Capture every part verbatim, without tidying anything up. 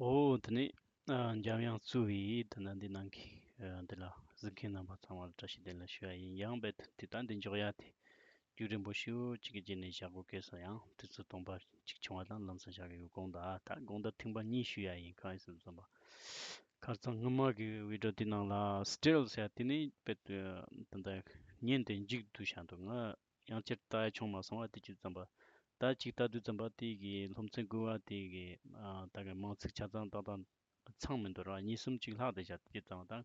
ཨོ་དེ་ནས་ཨ། འཇམ་དབྱངས་གཙོས་པའི་དེ་ན་འདི་ནང་གི་ཨ། འདི་ལ་གཟིགས་མཁན་རྣམ་པ་ཚང་མ་ལ་བཀྲ་ཤིས་བདེ་ལེགས་ཞུ་ཡ་ཡིན། ཡང་རྦད་དེ་ད་འདི་འཇོག་ཡ་དེ་རྒྱུན་རིང་པོ་ཞེ་པོ་ཅིག་གི་རྗེས་ནས་བཞག་དགོས་སྐལ་སོང་། ཡང་དུས་ཚོད་སྟོང་པ་ཅིག་བྱུང་བ་དང་ལམ་སང་བཞག་གི་ཡོད། དགོངས་དག་ད་དགོངས་དག་ཐེངས་པ་གཉིས་ཞུ་ཡ་ཡིན། གང་ཡིན་ཟེར་ཙམ་པ། ཁ་སང་སྔོན་མ་གི་བི་ཌིའོ་དེ་ནང་ལ་སི་ཊིལ་ཟེར་ཡ་དེ་ནི་དཔེ་དེ་ད་ལྟ་ཉན་ཏེ་འཇིག་འདུག་བྱ་འདུག་ང་ཡང་བསྐྱར་ལྟ་ཡ་བྱུང་མ་སོང་བ། དེ་ཅི་ཙམ་པ་ད་ཅིག་ལྟ་དུས་ཙམ་པ་དེ་གི་སློབ་ཚན་དགུ་པ་དེ་གི་ཨ། ད་གི་མིང་ཚིག་ཆ་ཚང་ཏག་ཏག་ཚང་མི་འདུག་ར། གཉིས་གསུམ་ཅིག་ལྷག་བསྡད་བཞག་དེ་ཙམ་དང་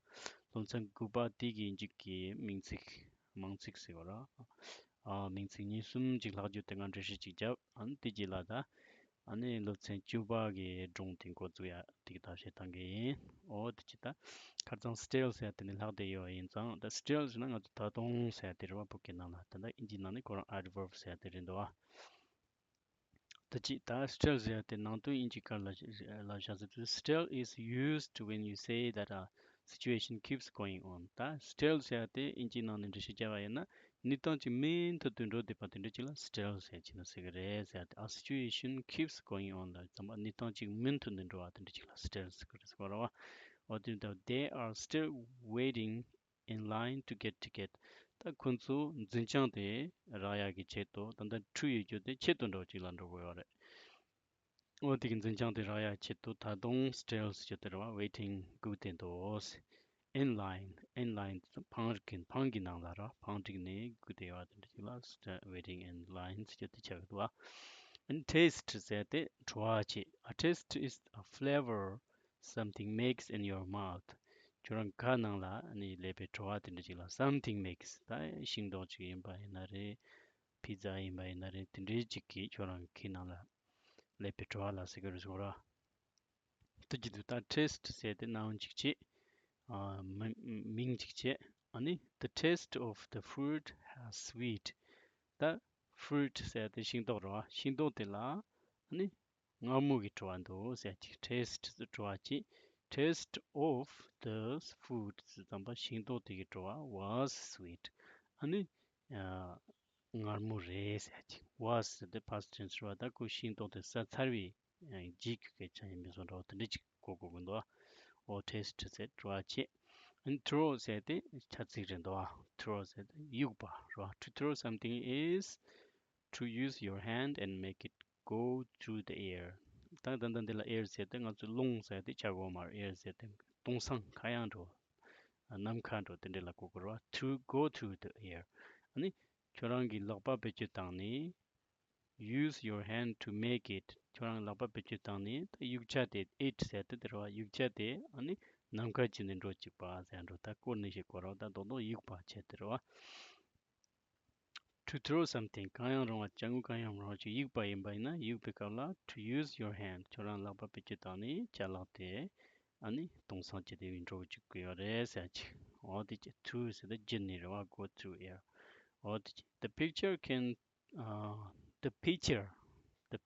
སློབ་ཚན་དགུ་པ་དེ་གི་མཇུག་གི་མིང་ཚིག་མིང་ཚིག་ཟེར་བ་ར། ཨ། མིང་ཚིག་གཉིས་གསུམ་ཅིག་ལྷག་རྒྱུ་དེ་ང་འགྲེལ་བཤད་ཅིག་བརྒྱབ། ཨ་ནི་དེ་རྗེས་ལ་ད་ཨ་ནི་སློབ་ཚན་བཅུ་པ་གི་སྒྲུང་དེ་འགོ་བཙུགས་ཡ་དེ་གི་ཐབས་ཤེས་བཏང་གི་ཡིན། ཨོ་དེ་ཅི་ད་ཁ་སང་སི་ཊིལ་ཟེར་ཡ་དེ་ནི་ལྷག་བསྡད་ཡོད་ཡིན་ཙང་། ད་སི་ཊིལ་ཟེར་ན་ང་ཚོ་ད་དུང་ཟེར་ཡ་དེ་རེད་བ། བོད་སྐད་ནང་ལ། ད་ད་དབྱིན་ཇིའི་ནང་ནས་ཁོ་རང་ཨེ་ཌི་ཝརབ་ཟེར་ཡ་དེ་རེད་འདུག་བ། ད་ཅི་ད་སི་ཊིལ་ཟེར་ཡ་དེ་ནང་དོན་དབྱིན་ཇིའི་སྐད་ལ་ལ་བཞག་ཟེར་དུས། Still is used when you say that a situation keeps going on. ད་སི་ཊིལ་ཟེར་ཡ་དེ་དབྱིན་ཇིའི་ནང་ནས་འགྲེལ་བཤད་བརྒྱབ་པ་ཡིན་ན། གནས་སྟངས་ཅིག་མུ་མཐུད་དུ་འགྲོ་བསྡད་པ་དེ་འདྲ་ཅིག་ལ་སི་ཊིལ་ཟེར་གྱི་ན་ཟེར་གི་རེད་ཟེར་ཏེ། A situation keeps going on ལ་ཙམ་པ་གནས་སྟངས་ཅིག་མུ་མཐུད་ནས་འགྲོ་བ་དེ་འདྲ་ཅིག་ལ་སི་ཊིལ་ཟེར་གི་རེད་ཟེར་བ་རེད་བ། འོ་དེ་འདྲ། They are still waiting in line to get ticket. ད་ཁོ་ཚོ་འཛིན་བྱང་དེ་རག་ཡག་གི་ཆེད་དུ། ད་ལྟ་འཁྲུག་ཡོད་རྒྱུ་དེ་ཆེད་དུ་འགྲོ་ཅིག་ལ་འགྲོ་དགོས་ཡོད་རེད། འོ་དེ་གི་འཛིན་བྱང་དེ་རག་ཡག་ཆེད་དུ་ད་དུང་སི་ཊིལ་ཟེར་རྒྱུ་དེ་རེད་བ། ཝེ་ཊིང་སྒུག་བསྡད་འདུག In line, in line འཕང་རིགས་ཀྱི་འཕང་གི་ནང་ལ་ར། འཕང་བསྒྲིགས་ནས་སྒུག་བསྡད་ཡོད་པ་དེ་འདྲ་ཅིག་ལ་waiting in line ཟེར་རྒྱུ་དེ་ཆགས་ཀྱི་འདུག་བ། And taste ཟེར་ཏེ་བྲོ་བ་བྱེད། A taste is a flavor something makes in your mouth. ཁྱོད་རང་ཁ་ནང་ལ་ནི་སླེབས་པའི་བྲོ་བ་དེ་འདྲ་ཅིག་ལ་something makes. ད་ཤིང་ཏོག་ཅིག་ཡིན་པ་ཡིན་ན་རེད། ཕི་ཛ་ཡིན་པ་ཡིན་ན་རེད། དེ་འདྲའི་ཅིག་གིས་ཁྱོད་རང་ཁའི་ནང་ལ་སླེབས་པའི་བྲོ་བ་ལ་ཟེར་གི་རེད་ཟེར་བ་ར། དེ་གི་དུས་ད་ཊེསི་ཊི་ཟེར་ཏེ་ནའུན་ཅིག་བྱས། ཨ། མི་མིང་ཅིག་བྱས། ཨ་ནི་the taste of the fruit has sweet. ད་ཕུ་རུཊ་ཟེར་ཏེ་ཤིང་ཏོག་རེད་བ། ཤིང་ཏོག་དེ་ལ་ཨ་ནི་མངར་མོ་གི་བྲོ་བ་འདུག་ཟེར་ཅིག་ཊེསི་ཊི་བྲོ་བ་ཅིག Taste of the fruit ཟེར་ཙམ་པ་ཤིང་ཏོག་དེ་གི་བྲོ་བ་was sweet. ཨ་ནི་ཨ། མངར་མོ་རེད་ཟེར་ཅིག was ཟེར་ཏེ་past tense རེད་བ། ད་ཁོ་ཤིང་ཏོག་དེ་ཟ་ཚར་བའི་ཨ། རྗེས་ཀྱི་སྐད་ཆ་ཡིན་པའི་བཟོ་འདྲ་བ་དེ་འདྲ་ཅིག་གོ་དགོས་ཀྱི་འདུག་བ། ཨོ་ཊེསི་ཊི་ཟེར་བྲོ་བ་བྱེད། ཨ་ནི་ཐྲོ་ཟེར་ཏེ་ཆ་ཚིག་རེད་འདུག་བ། ཐྲོ་ཟེར་ཏེ་གཡུག་པ་རེད་བ། To throw something is to use your hand and make it go through the air. ད་ད་ད་འདི་ལ་air ཟེར་ཏེ་ང་ཚོས་རླུང་ཟེར་ཏེ་ཆ་གོ་མ་རེད། air ཟེར་ཏེ་སྟོང་སང་ཁ་གཡང་འགྲོ། ནམ་མཁའ་འགྲོ་དེ་འདྲ་ལ་གོ་དགོས་རེད་བ། To go through the air. ཨ་ནི་ཁྱོད་རང་གི་ལག་པ་བེད་སྤྱོད་བཏང་ནས། Use your hand to make it. ཁྱོད་རང་ལག་པ་བེད་སྤྱོད་བཏང་ནས་ད་གཡུག་ཆ་དེ་it ཟེར་ཏེ་དེ་རེད་བ། གཡུག་ཆ་དེ་ཨ་ནི་ནམ་མཁའ་བརྒྱུད་ནས་འགྲོ་བཅུག་པ་ཟེར་འགྲོ། ད་བསྐོར་ནས་ཞིག་གོ་རེད་བ། ད་རྡོག་རྡོག་གཡུག་པ་བྱས་དེ་རེད་བ། To throw something གང་ཡང་རུང་བ། ཅ་དངོས་གང་ཡང་རུང་བ་ཅིག་གཡུག་པ་ཡིན་པ་ཡིན་ན། གཡུག་པའི་སྐབས་ལ་to use your hand ཁྱོད་རང་ལག་པ་བེད་སྤྱོད་བཏང་ནས་ཅ་ལག་དེ་ཨ་ནི་སྟོང་སང་བྱས་ཏེ་འགྲོ་བཅུག་གི་ཡོད་རེད་ཟེར་ཅིག་འོ་དེ་ཅིག to ཟེར་ཏེ་བརྒྱུད་ནས་རེད་བ། Go through air. འོ་དེ་ཅིག The pitcher can uh, the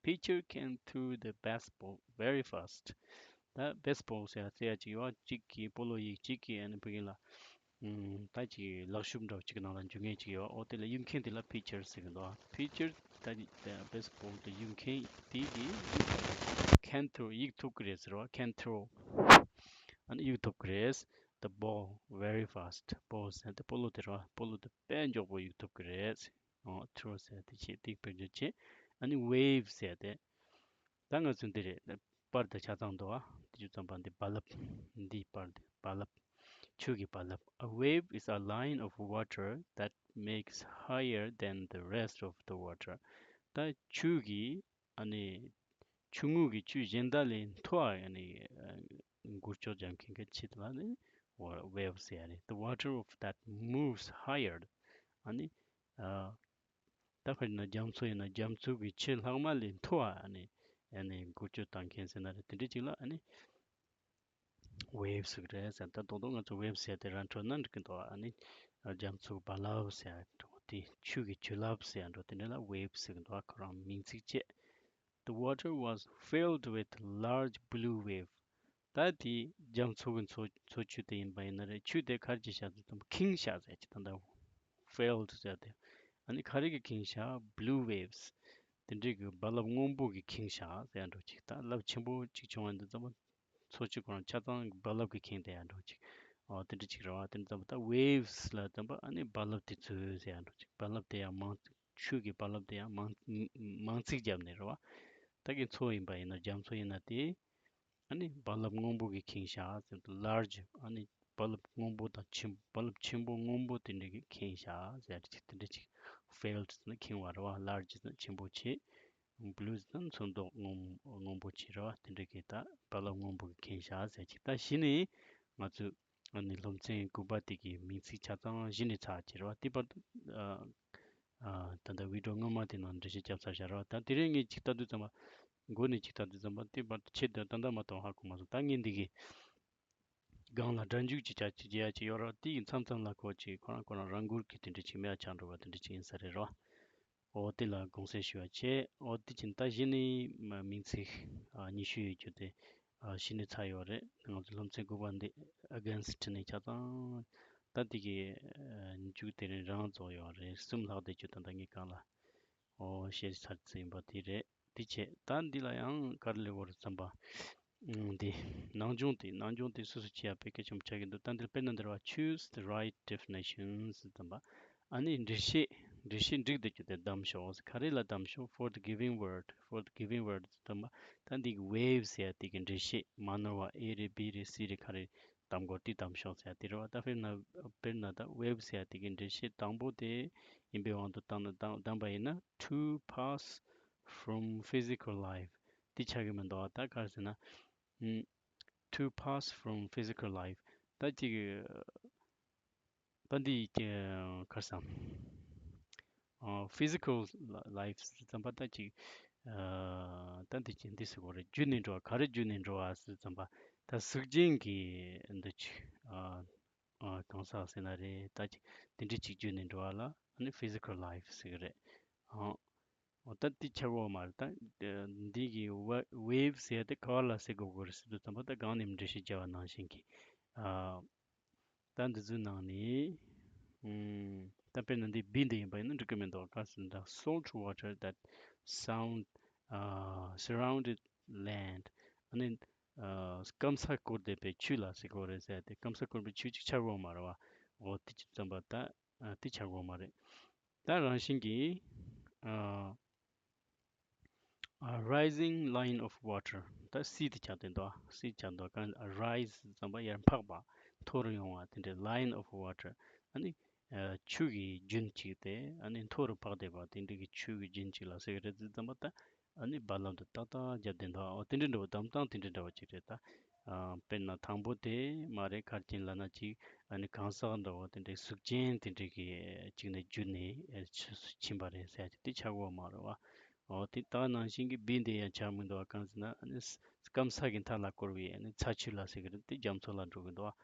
pitcher can throw the baseball very fast. ད་baseball ཟེར་ཡ་ཟེར་ཡ་ཅིག་ཡོད་བ། གཅིག་གིས་སྤོ་ལོ་ཡིག་གཅིག་གིས་ཨ་ནི་ཕ་གི་ལ། ཨུམ། ད་ཅིག་ལག་ཤུབས་འདྲ་བོ་གཅིག་གི་ནང་ལ་འཇུ་མཁན་ཅིག་ཡོད་བ། འོ་དེ་ལ་གཡུག་མཁན་དེ་ལ་pitcher ཟེར་གི་འདུག་བ། Pitcher ད་baseball དེ་གཡུག་མཁན་དེ་གིས་can throw གཡུག་ཐུབ་གི་རེད་ཟེར་བ། Can throw ཨ་ནི་གཡུག་ཐུབ་གི་རེད། The ball very fast. Ball ཟེར་ཏེ་སྤོ་ལོ་དེ་རེད་བ། སྤོ་ལོ་དེ་དཔེ་མགྱོགས་པོ་གཡུག་ཐུབ་གི་རེད། ཨོ། Throw ཟེར་ཏེ་ཆེ་ཏིག་བེད་སྤྱོད་བྱེད། ཨ་ནི་wave ཟེར་ཏེ། ད་ང་ཚོ་འདི་རེད། པར་དང་ཆ་ཚང་འདུག་ཨ། དེ་ཚོ་ཙམ་པ་འདི་རྦ་རླབས། འདི་པར་འདི་རྦ་རླབས། ཆུ་གི་རྦ་རླབས། A wave is a line of water that makes higher than the rest of the water. ད་ཆུ་གི་ཨ་ནི་ཆུ་ངོས་ཀྱི་ཆུ་གཞན་དག་ལས་མཐོ་བ། ཨ་ནི་འགུལ་སྐྱོད་རྒྱག་མཁན་གྱི་ཆེད་དུ་ལ་ནི་wave ཟེར་ཡ་རེད། The water of that moves higher. ཨ་ནི་ཨ། ད་དཔེར་ན་རྒྱ་མཚོ་ཡིན་ན་རྒྱ་མཚོ་གི་ཆུ་ལྷག་མ་ལས་མཐོ་བ་ཨ་ནི་ཨ་ནི་འགུལ་སྐྱོད་བཏང་མཁན་ཟེར་ན་རེད། དེ་འདྲ་ཅིག་ལ་ཨ་ནི་wave ཟེར་གི་རེད་ཟེར། ད་རྡོག་རྡོག་ང་ཚོ་wave ཟེར་ཏེ་ར་འཕྲོད་ན་འགྲིག་གི་འདུག་ཨ་ནི་རྒྱ་མཚོ་རྦ་རླབས་ཟེར་འགྲོ། དེ་ཆུ་གི་ཆུ་རླབས་ཟེར་འགྲོ། དེ་འདྲ་ལ་wave ཟེར་གི་འདུག་ཁོ་རང་མིང་ཚིག་བྱས། The water was filled with large blue wave. ད་དེ་རྒྱ་མཚོ་གི་མཚོ་མཚོ་ཆུ་དེ་ཡིན་པ་ཡིན་ན་རེད། ཆུ་དེ་ག་རེ་བྱས་བཞག་འདུག་ཙམ་ཁེངས་བཞག་ཟེར་གྱི། ད་ལྟ་filled ཟེར་ཏེ་ཨ་ནི་ག་རེ་གིས་ཁེངས་བཞག blue waves དེ་འདྲའི་གི་རྦ་རླབས་སྔོན་པོ་གིས་ཁེངས་བཞག་ཟེར་འགྲོ་ཅིག་ད་རླབས་ཆེན་པོ་ཅིག་བྱུང་བ་འདུག་ཙམ་པ། མཚོ་ཆུ་ཁོ་རང་ཆ་ཚང་རྦ་རླབས་ཀྱིས་ཁེངས་བསྡད་ཡ་འདྲ་ཅིག་ཨོ་དེ་འདྲ་ཅིག་རེད་བ། དེ་འདྲ་ཙམ་པ་ད་waves་ལ་ཙམ་པ་ཨ་ནི་རྦ་རླབས་དེ་ཚོ་ཟེར་ཡ་འདྲ་ཅིག་རྦ་རླབས་དེ་ཡང་མང་ཆུ་གི་རྦ་རླབས་དེ་ཡང་མང་མང་ཚིག་བརྒྱབ་ནས་རེད་བ། ད་གི་མཚོ་ཡིན་པ་ཡིན་ན་རྒྱ་མཚོ་ཡིན་ན་དེ། ཨ་ནི་རྦ་རླབས་སྔོན་པོ་གིས་ཁེངས་ཤག་ཟེར་དུས་large ཨ་ནི་རྦ་རླབས་སྔོན་པོ་དང་ཆེན་རྦ་རླབས་ཆེན་པོ་སྔོན་པོ་དེ་འདྲ་གིས་ཁེངས་ཤག་ཟེར་ཅིག་དེ་འདྲ་ཅིག felt་ཟེར་ན་ཁེངས་པ་རེད་བ། large་ཟེར་ན་ཆེན་པོ་ཆེ། blue་ཟེར་ན་མཚོ་མདོག་སྔོན་སྔོན་པོ་ཆེ་རེད་བ། དེ་འདྲ་གིས་ད་རྦ་རླབས་སྔོན་པོ་གིས་ཁེངས་ཤག་ཟེར་ཅིག་ད་གཞི་ནས་ང་ཚོས་ཨ་ནི་སློབ་ཚན་དགུ་པ་དེ་གི་མིང་ཚིག་ཆ་ཚང་གཞི་ནས་ཚར་ཅིག་རེད་བ། དེ་བར་དུ་ཨ་ཨ་ད་ལྟ་video་སྔོན་མ་དེ་ནང་འགྲེལ་བཤད་བརྒྱབ་ཚར་བཞག་རེད་བ། ད་དེ་རིང་ངས་ཅིག་ལྟ་དུས་ཙམ་པ། མགོ་ནས་ཅིག་ལྟ་དུས་ཙམ་པ་དེ་བར་དུ་ཆེད་དུ་ད་ལྟ་མ་གཏོགས་ཧ་གོ་མ་སོང་། ད་ངས་འདི་གི་སྒང་ལ་སྒྲ་འཇུག་ཅིག་བྱ་ཅིག་བྱེད་ཡ་ཅིག་ཡོད་ར། དེ་ཡི་མཚམས་མཚམས་ལ་ཁོ་ཅིག་ཁོ་རང་ཁོ་རང་རང་འགུལ་གྱི་དེ་འདྲ་ཅིག་མེད་པ་ཆགས་འགྲོ་བ་དེ་འདྲ་ཅིག་ཡིན་ས་རེད་རོ། འོ་དེ་ལ་དགོངས་སེལ་ཞུ་བ་བྱས། འོ་དེ་ཕྱིན་ད་གཞི་ནས་མ་མིང་ཚིག་ཨ་ཉི་ཤུ་ཡོད་རྒྱུ་དེ་ཨ་གཞི་ནས་ཚར་ཡོད་རེད། ང་ཚོ་སློབ་ཚན་དགུ་པ་འདི་against་ནས་ཆ་ཚང་ད་དེ་གི་ཨ་མཇུག་དེ་རིང་རང་རྫོགས་ཡོད་རེད། གསུམ་ལྷག་བསྡད་རྒྱུ་ད་ལྟ་ངའི་སྒང་ལ། ཨོ་བཤད་ཚར་ཚར་ཡིན་པ་དེ་རེད། དེ་བྱས་ད་འདི་ལ་ཡང་ག་རེ་ལབ་དགོས་རེད་བསམ་པ། ཨང་། འདི་ནང་སྦྱོང་དེ་ནང་སྦྱོང་དེ་སོ་སོ་བྱེད་ཡ་དཔེ་གལ་ཆེན་པོ་ཆགས་ཀྱི་འདུག་ད་འདིར་དཔེར་ན་འདིར་བ་choose the right definitions་ཟེར་དམ་པ། ཨ་ནི་འགྲེལ་བཤད་འགྲེལ་བཤད་འགྲིག་བསྡད་རྒྱུ་དེ་བདམས་ཤོག་ག་རེ་ལ་བདམས་ཤོག for the given word, for the given word་ཟེར་དམ་པ། ད་འདི་གི་wave་ཟེར་ཡ་དེ་གི་འགྲེལ་བཤད་མ་ནོར་བ་A་རེད་B་རེད་C་རེད་ག་རེ་བདམས་དགོས་དེ་བདམས་ཤོག་ཟེར་ཡ་དེ་རེད་བ། ད་དཔེར་ན་དཔེར་ན་ད་wave་ཟེར་ཡ་དེ་གི་འགྲེལ་བཤད་དང་པོ་དེ་ཡིན་པའི་དབང་དུ་བཏང་ན་བདམས་བདམས་པ་ཡིན་ན། To pass from physical life དེ་ཆགས་ཀྱི་མི་འདུག་ད་ག་རེ་ཟེར་ན། ཨམ། To pass from physical life ད་ཅིག་ད་འདི་ཀྱི་ག་རེ་ཟེར། ཨ། physical life ཟེར་ཙམ་པ་ད་ཅིག་ཨ། ད་འདི་ཅིག་འདི་ཟེར་དགོས་རེད། བརྒྱུད་ནས་འགྲོ་བ་ག་རེ་བརྒྱུད་ནས་འགྲོ་བ་ཟེར་ཙམ་པ་ད་གཟུགས་ཅན་གྱི་འདི་ཅིག་ཨ། ཨ། གང་ཟག་ཟེར་ན་རེད། ད་ཅིག་དེ་འདྲ་ཅིག་བརྒྱུད་ནས་འགྲོ་བ་ལ་ཨ་ནི་physical life ཟེར་གི་རེད། ཨ། འོ་ད་འདི་ཆགས་ཀྱི་ཡོད་མ་རེད། ད་འདི་གི་wave ཟེར་ཡ་དེ་ག་བ་ལ་ཟེར་དགོས་ཀྱི་རེད་ཟེར་དུས་ཙམ་པ་ད་སྒང་ནས་འགྲེལ་བཤད་བརྒྱབ་པ་ནང་བཞིན་གྱི། ཨ། ད་འདི་ཚོའི་ནང་ནས། ཨུམ། ད་དཔེར་ན་འདི་B་འདི་ཡིན་པ་ཡིན་ན་འགྲིག་གི་མི་འདུག་ག་ཟེར་ན་ད་salt water that sound ཨ། surrounded land ཨ་ནི་ཨ། སྐམ་ས་བསྐོར་བསྡད་པའི་ཆུ་ལ་ཟེར་དགོས་རེད་ཟེར་ཏེ་སྐམ་ས་བསྐོར་བའི་ཆུ་ཅིག་ཆགས་ཀྱི་ཡོད་མ་རེད་བ། འོ་དེ་ཅིག་ཙམ་པ་ད་ཨ། དེ་ཆགས་ཀྱི་ཡོད་མ་རེད། ད་རང་བཞིན་གྱིས་ཨ། ཨ། rising line of water ད་C་དེ་ཆགས་བསྡད་འདུག C་ཆགས་འདུག་གང་ཨ། rise་ཙམ་པ་ཡར་འཕགས་པ་མཐོ་རུ་ཡོང་བ་དེ་འདྲའི་line of water ཨ་ནི། ཨ། ཆུ་གི་རྒྱུན་གཅིག་དེ་ཨ་ནི་མཐོ་རུ་འཕགས་བསྡད་པ་དེ་འདྲ་གི་ཆུ་གི་རྒྱུན་གཅིག་ལ་ཟེར་གི་རེད་ཟེར་ཙམ་པ་ད་ཨ་ནི་རྦ་རླབས་འདི་ཏག་ཏག་བརྒྱབ་བསྡད་འདུག་འོ་དེ་འདྲ་འདྲ་བོ་གདམ་སྟངས་དེ་འདྲ་འདྲ་བོ་ཅིག་རེད་ད། ཨ། དཔེར་ན་དང་པོ་དེ་མ་རེད་ག་རེ་ཡིན་ལབ་ན་ཅིག་ཨ་ནི་གང་ཟག་འདྲ་བོ་དེ་འདྲའི་གཟུགས་ཅན་དེ་འདྲ་གི་ཅིག་ནས་བརྒྱུད་ནས་ཨ། ཆུ་ཕྱིན་པ་རེད་ཟེར་ཡ་ཅིག་དེ་ཆགས་ཀྱི་ཡོད་མ་རེད་བ། འོ་དེ་ད་ནང་བཞིན་གྱི་B་འདི་ཡང་ཆགས་མི་འདུག་བ། གང་ཟེར་ན་ཨ་ནི་སྐམ་ས་གི་མཐའ་ལ་བསྐོར་བའི་ཨ་ནི་ཚ་ཆུ་ལ་ཟེར་གི་རེད། དེ་རྒྱ་མཚོ་ལ་འགྲོ་གི་འདུག་བ།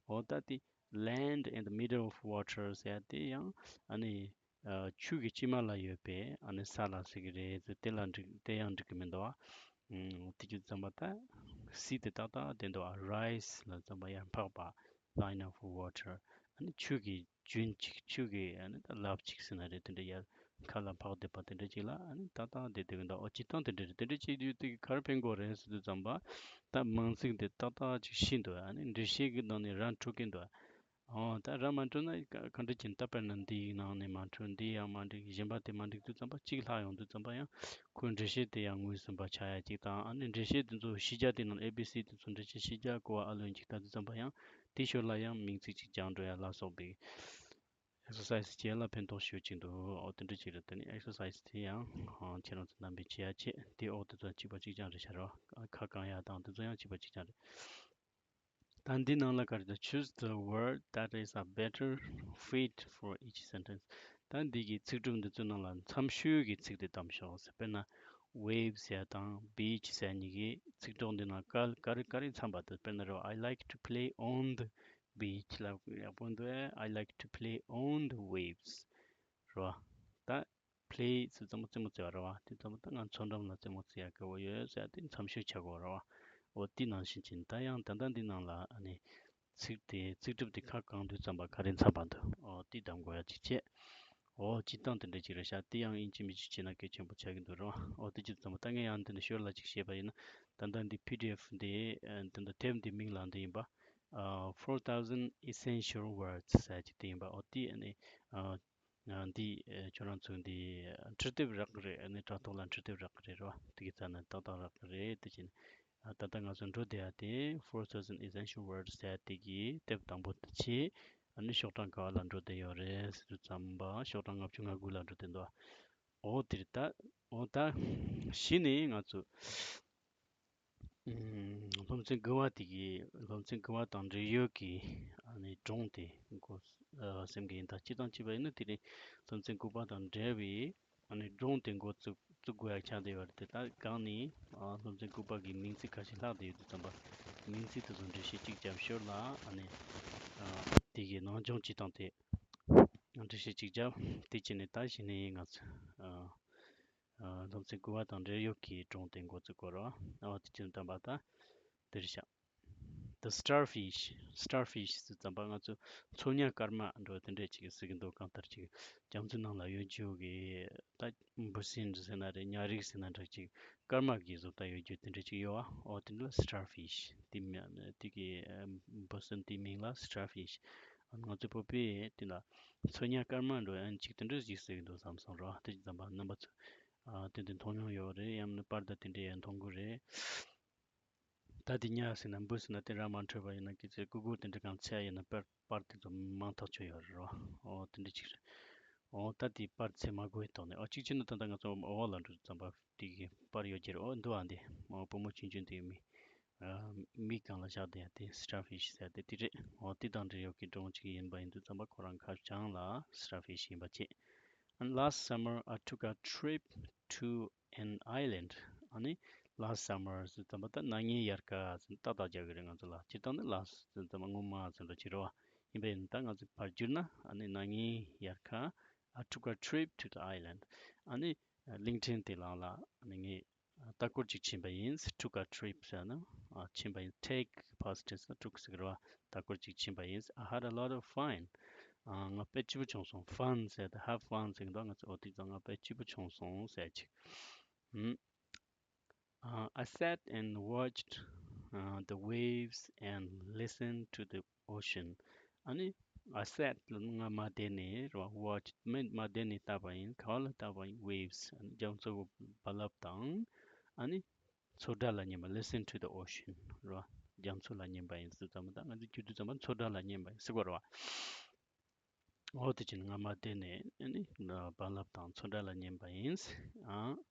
འོ་ད་དེ་land in the middle of water ཟེར་ཡ་དེ་ཡང་ཨ་ནི་ཨ། ཆུ་གི་དཀྱིལ་མ་ལ་ཡོད་པའི་ཨ་ནི་ས་ལ་ཟེར་གི་རེད་ཟེར། དེ་ལ་འགྲིག་དེ་ཡང་འགྲིག་གི་མི་འདུག་བ། ཨུམ། དེ་རྒྱུ་ཙམ་པ་ད་C་དེ་ཏག་ཏག་བསྡད་འདུག་བ། rise་ལ་ཙམ་པ་ཡར་འཕགས་པ། line of water ཨ་ནི་ཆུ་གི་རྒྱུན་གཅིག་ཆུ་གི་ཨ་ནི་ད་རླབས་གཅིག་ཟེར་ན་རེད། དེ་འདྲ་ཡར་མཁའ་ལ་འཕགས་བསྡད་པ་དེ་འདྲ་ཅིག་ལ་ཨ་ནི་ཏག་ཏག་བསྡད་བསྡད་ཀྱི་འདུག་འོ་སྤྱིར་བཏང་དེ་འདྲ་རེད། དེ་འདྲ་བྱེད་དུས་དེ་ག་རེ་ཕན་གྱི་རེད་ཟེར་དུས་ཙམ་པ་ད་མིང་ཚིག་འདི་ཏག་ཏག་ཅིག་ཤེས་འདུག་ཨ་ནི་འགྲེལ་བཤད་ཀྱི་ནང་ནས་ར་འཕྲོད་ཀྱི་འདུག་འོ་ད་ར་མ་འཕྲོད་ན་ག་ག་འདྲ་བྱེད་ན། ད་དཔེར་ན་འདིའི་ནང་ནས་མ་འཕྲོད། འདི་ཡང་མ་འགྲིག་གཞན་པ་དེ་མ་འགྲིག་དུས་ཙམ་པ་གཅིག་ལྷག་ཡོང་དུས་ཙམ་པ་ཡང་ཁོའི་འགྲེལ་བཤད་དེ་ཡང་ངོས་ཟིན་པ་ཆགས་ཡ་གཅིག་དང་། ཨ་ནི་འགྲེལ་བཤད་དེ་ཚོ་གཞི་རྒྱ་དེ་ནང་A B C་དེ་ཚོ་འགྲེལ་བཤད་གཞི་རྒྱ་གོ་བ་ཨ་ལོན་གཅིག་ལྟ་དུས་ཙམ་པ་ཡང་དེའི་ཞོར་ལ་ཡང་མིང་ཚིག་གཅིག་སྦྱངས་འགྲོ་ཡ་ལ་སོགས་པའི་exercise་བྱེད་ཡ་ལ་ཕན་ཐོགས་ཤོས་གཅིག་འདུག་འོ་དེ་འདྲ་ཅིག་རེད། དེ་ནི་exercise་དེ་ཡང་ཁྱེད་རང་ཚོ་རྣམ་པས་བྱེད་ཡ་བྱེད། དེ་འོག་དེ་ཚོ་གཅིག་པ་གཅིག་རྐྱང་རེད་ཤག་རོ། ཁ་གང་ཡ་དང་དེ་ཚོ་ཡང་གཅིག་པ་གཅིག་རྐྱང་རེད། ད་འདི་ནང་ལ་ག་རེ་ད་choose the word that is a better fit for each sentence. ད་འདི་གི་ཚིག་གྲུབ་འདི་ཚོའི་ནང་ལ་འཚམ་ཤོས་ཀྱི་ཚིག་དེ་བདམས་ཤོག་ཟེར། དཔེར་ན་wave་ཟེར་ཡ་དང་beach་ཟེར་ཡ་གཉིས་ཀྱི་ཚིག་གྲོགས་འདི་ནང་ག་ག་རེ་ག་རེ་འཚམ་པ་འདུག་དཔེར་ན་རེད་བ། I like to play on the beach་ལབ་ཡག་པོ་འདུག I like to play on the waves་རེད་བ། ད play་ཟེར་ཙམ་པ་རྩེད་མོ་རྩེ་བ་རེད་བ། དེ་ཙམ་པ་ད་ང་མཚོ་འགྲམ་ལ་རྩེད་མོ་རྩེ་ཡག་གི་འོ་ཡོད་ཟེར་ཡ་དེ་འཚམ་ཤོས་ཆགས་ཀྱི་ཡོད་རེད་བ། འོ་དེ་ནང་བཞིན་བྱས་ནས་ད་ཡང་ད་ལྟ་འདི་ནང་ལ་ཨ་ནི་ཚིག་དེ་ཚིག་གྲུབ་དེ་ཁ་གང་དུས་ཙམ་པ་ག་རེ་འཚམ་པ་འདུག་འོ་དེ་གདམ་དགོས་ཡ་གཅིག་བྱས། འོ་སྤྱིར་བཏང་དེ་འདྲ་ཅིག་རེད་ཤག་དེ་ཡང་ཡིན་གཅིག་མིན་གཅིག་བྱས་ན་གལ་ཆེན་པོ་ཆགས་ཀྱི་འདུག་རོ། འོ་དེ་ཅི་ཙམ་པ་ད་ངས་ཡང་འདི་འདྲ་ཞོར་ལ་ཅིག་བཤད་པ་ཡིན་ན། ད་ལྟ་འདི་པི་ཌི་ཨེཕ་འདི་ཨ་འདི་འདྲ་དེབ་འདི་མིང་ལ་འདི་ཡིན་པ། ཨ་Four Thousand Essential Words ཟེར་གྱི་དེ་ཡིན་པ། འོ་དེ་ཨ་ནི་ཨ་ཨ་འདི་ཨ་ཁྱོད་རང་ཚོ་འདི་འཕྲུལ་དེབ་རག་གི་རེད། ཨ་ནི་དྲ་ཐོག་ལ་འཕྲུལ་དེབ་རག་གི་རེད་རོ། དེ་གི་རྩ་ནས་ཏག་ཏག་རག་གི་རེད། དེ་བྱས་ནས་ཨ་ད་ལྟ་ང་ཚོ་འགྲོ་བསྡད་ཡ་དེ་Four Thousand Essential Words ཟེར་དེ་གི་དེབ་དང་པོ་དེ་བྱས། ཨ་ནི་ཤོག་གྲངས་ག་བ་ལ་འགྲོ་བསྡད་ཡོད་རེད་ཟེར་དུས་ཙམ་པ་ཤོག་གྲངས་ལྔ་བཅུ་ང་དགུ་ལ་འགྲོ་བསྡད་འདུག་འོ་དེར་ད་འོ་ད་གཞི་ནས་ང་ཚོ་ཨམ་སློབ་ཚན་དགུ་བ་དེ་གི་སློབ་ཚན་དགུ་བ་དང་འབྲེལ་ཡོད་ཀྱི་ཨ་ནི་སྒྲུང་དེ་འགོ་ཨ་སེམས་ཀྱི་ཡིན། ད་སྤྱིར་བཏང་བྱས་པ་ཡིན་ན་དེ་རིང་སློབ་ཚན་དགུ་པ་དང་འབྲེལ་བའི་ཨ་ནི་སྒྲུང་དེ་འགོ་བཙུགས་བཙུགས་དགོས་ཡ་ཆགས་བསྡད་ཡོད་རེད། དེ་ལྟར་གང་ནས་ཨ་སློབ་ཚན་དགུ་པ་གི་མིང་ཚིག་ཁ་ཤས་ལྷག་བསྡད་ཡོད་དུས་ཙམ་པ། མིང་ཚིག་དེ་ཚོ་འགྲེལ་བཤད་གཅིག་བརྒྱབ་ཞོར་ལ་ཨ་ནི་ཨ་དེ་གི་ནང་སྦྱོང་གཅིག་དང་དེ་འགྲེལ་བཤད་གཅིག་བརྒྱབ། དེ་བྱས་ནས་ད་གཞི་ནས་ང་ཚོ་ཨ་ཨ་སློབ་ཚན་དགུ་པ་དང་འབྲེལ་ཡོད་ཀྱི་སྒྲུང་དེ་འགོ་བཙུགས་དགོས་རེད་བ། ཨ་དེ་བྱས་ཙམ་པ་ད་དེ་རེད་ཤག The starfish, starfish ཟེར་ཙམ་པ་ང་ཚོ་མཚོ་ཉ་སྐར་མ་འགྲོ་དེ་འདྲས་ཅིག་ཟེར་གི་འདུག་གང་ལྟར་ཅིག་རྒྱ་མཚོའི་ནང་ལ་ཡོད་རྒྱུ་གི་ད་འབུ་སྲིན་ཟེར་ན་རེད། ཉ་རིགས་ཟེར་ན་འདྲ་ཅིག་སྐར་མ་གི་བཟོ་ལྟ་ཡོད་རྒྱུ་དེ་འདྲས་ཅིག་ཡོད་བ། འོ་དེ་འདྲ་ལ་starfish དེ་མི་དེ་གི་འབུ་སྲིན་དེའི་མིང་ལ་starfish ང་ཚོ་བོད་པས་དེ་ལ་མཚོ་ཉ་སྐར་མ་འགྲོ་ཡང་ཅིག་དེ་འདྲས་ཅིག་ཟེར་གི་འདུག་བསམ་སོང་རོ། དེ་ཙམ་པ་རྣམ་པ་ཚོ་ཨ་དེ་འདྲས་མཐོང་མྱོང་ཡོད་རེད། ཡང་ན་པར་དང་དེ་འདྲས་ཡང་མཐོང་གི་རེད། ད་དེ་ཉ་ཟེར་ན་འབུ་ཟེར་ན་དེ་ར་མ་འཕྲོད་པ་ཡིན་ན་གལ་སྲིད་ཀུ་ཀུ་དེ་འདྲ་གང་ཚད་ཡིན་ན་པར་པར་དེ་ཚོ་མང་ཐག་ཆོད་ཡོད་རེད་རོ། འོ་དེ་འདྲ་ཅིག་རེད། འོ་ད་དེ་པར་ཚད་མ་དགོས་ཐོག་ནས་འོ་གཅིག་བྱས་ན་ད་ལྟ་ང་ཚོ་འོག་ལ་འགྲོ་ཙམ་པ་དེ་གི་པར་ཡོད་ཀྱི་རེད། འོ་འདུག་ཨ་འདི་འོ་བུ་མོ་ཆུང་ཆུང་དེ་མི་ཨ་མིག་སྒང་ལ་བཞག་བསྡད་ཡ་དེ་starfish ཟེར་དེ་དེ་རེད། འོ་དེ་དང་འབྲེལ་ཡོད་ཀྱི་སྒྲུང་གཅིག་ཡིན་པ་ཡིན་དུས་ཙམ་པ་ཁོ་རང་ཁ་བྱང་ལ་starfish ཡིན་པ་བྱེད། And last summer, I took a trip to an island. ཨ་ནི་last summer ཟེར་ཙམ་པ་ད་ན་ནིང་དབྱར་ཁ་ཟེར་ཏག་ཏག་རྒྱག་གི་རེད་ང་ཚོ་ལ། སྤྱིར་བཏང་ནི་last ཟེར་ཙམ་པ་སྔོན་མ་ཟེར་འདྲ་ཅིག་རེད་བ། ཡིན་པས་ད་ང་ཚོ་ཕར་བསྒྱུར་ན་ཨ་ནི་ན་ནིང་དབྱར་ཁ I took a trip to the island. ཨ་ནི་གླིང་ཕྲན་དེ་ལ་ལ་ཨ་ནི་ངས་ལྟ་སྐོར་ཅིག་ཕྱིན་པ་ཡིན། Took a trip ཟེར་ན་ཨ་ཕྱིན་པ་ཡིན། Take past tense ན་took ཟེར་གི་རེད་བ། ལྟ་སྐོར་ཅིག་ཕྱིན་པ་ཡིན། I had a lot of fun. ཨ་ང་དཔེ་སྐྱིད་པོ་བྱུང་སོང་། Fun ཟེར་ཏེ་have fun ཟེར་གི་འདུག་ང་ཚོ་འོ་དེ་ཙང་ང་དཔེ་སྐྱིད་པོ་བྱུང་སོང་ཟེར་ཅིག་ཨ་I sat and watched uh, the waves and listened to the ocean. ཨ་ནི་I sat ལ་ང་མར་བསྡད་ནས་རེད་བ། Watched མི་མར་བསྡད་ནས་ལྟ་བ་ཡིན། ག་བ་ལ་ལྟ་བ་ཡིན། Waves ཨ་ནི་རྒྱ་མཚོ་གི་རྦ་རླབས་དང་ཨ་ནི་མཚོ་སྒྲ་ལ་ཉན་པ། Listen to the ocean རེད་བ། རྒྱ་མཚོ་ལ་ཉན་པ་ཡིན་ཟེར་ཙམ་པ་ད་ང་ཚོ་བསྒྱུར་དུས་ཙམ་པ་མཚོ་སྒྲ་ལ་ཉན་པ་ཡིན་ཟེར་གོ་རེད་བ། འོ་དེ་བྱས་ནས་ང་མར་བསྡད་ནས་ཨ་ནི་རྦ་རླབས་དང་མཚོ་སྒྲ་ལ་ཉན་པ་ཡིན། ཨ་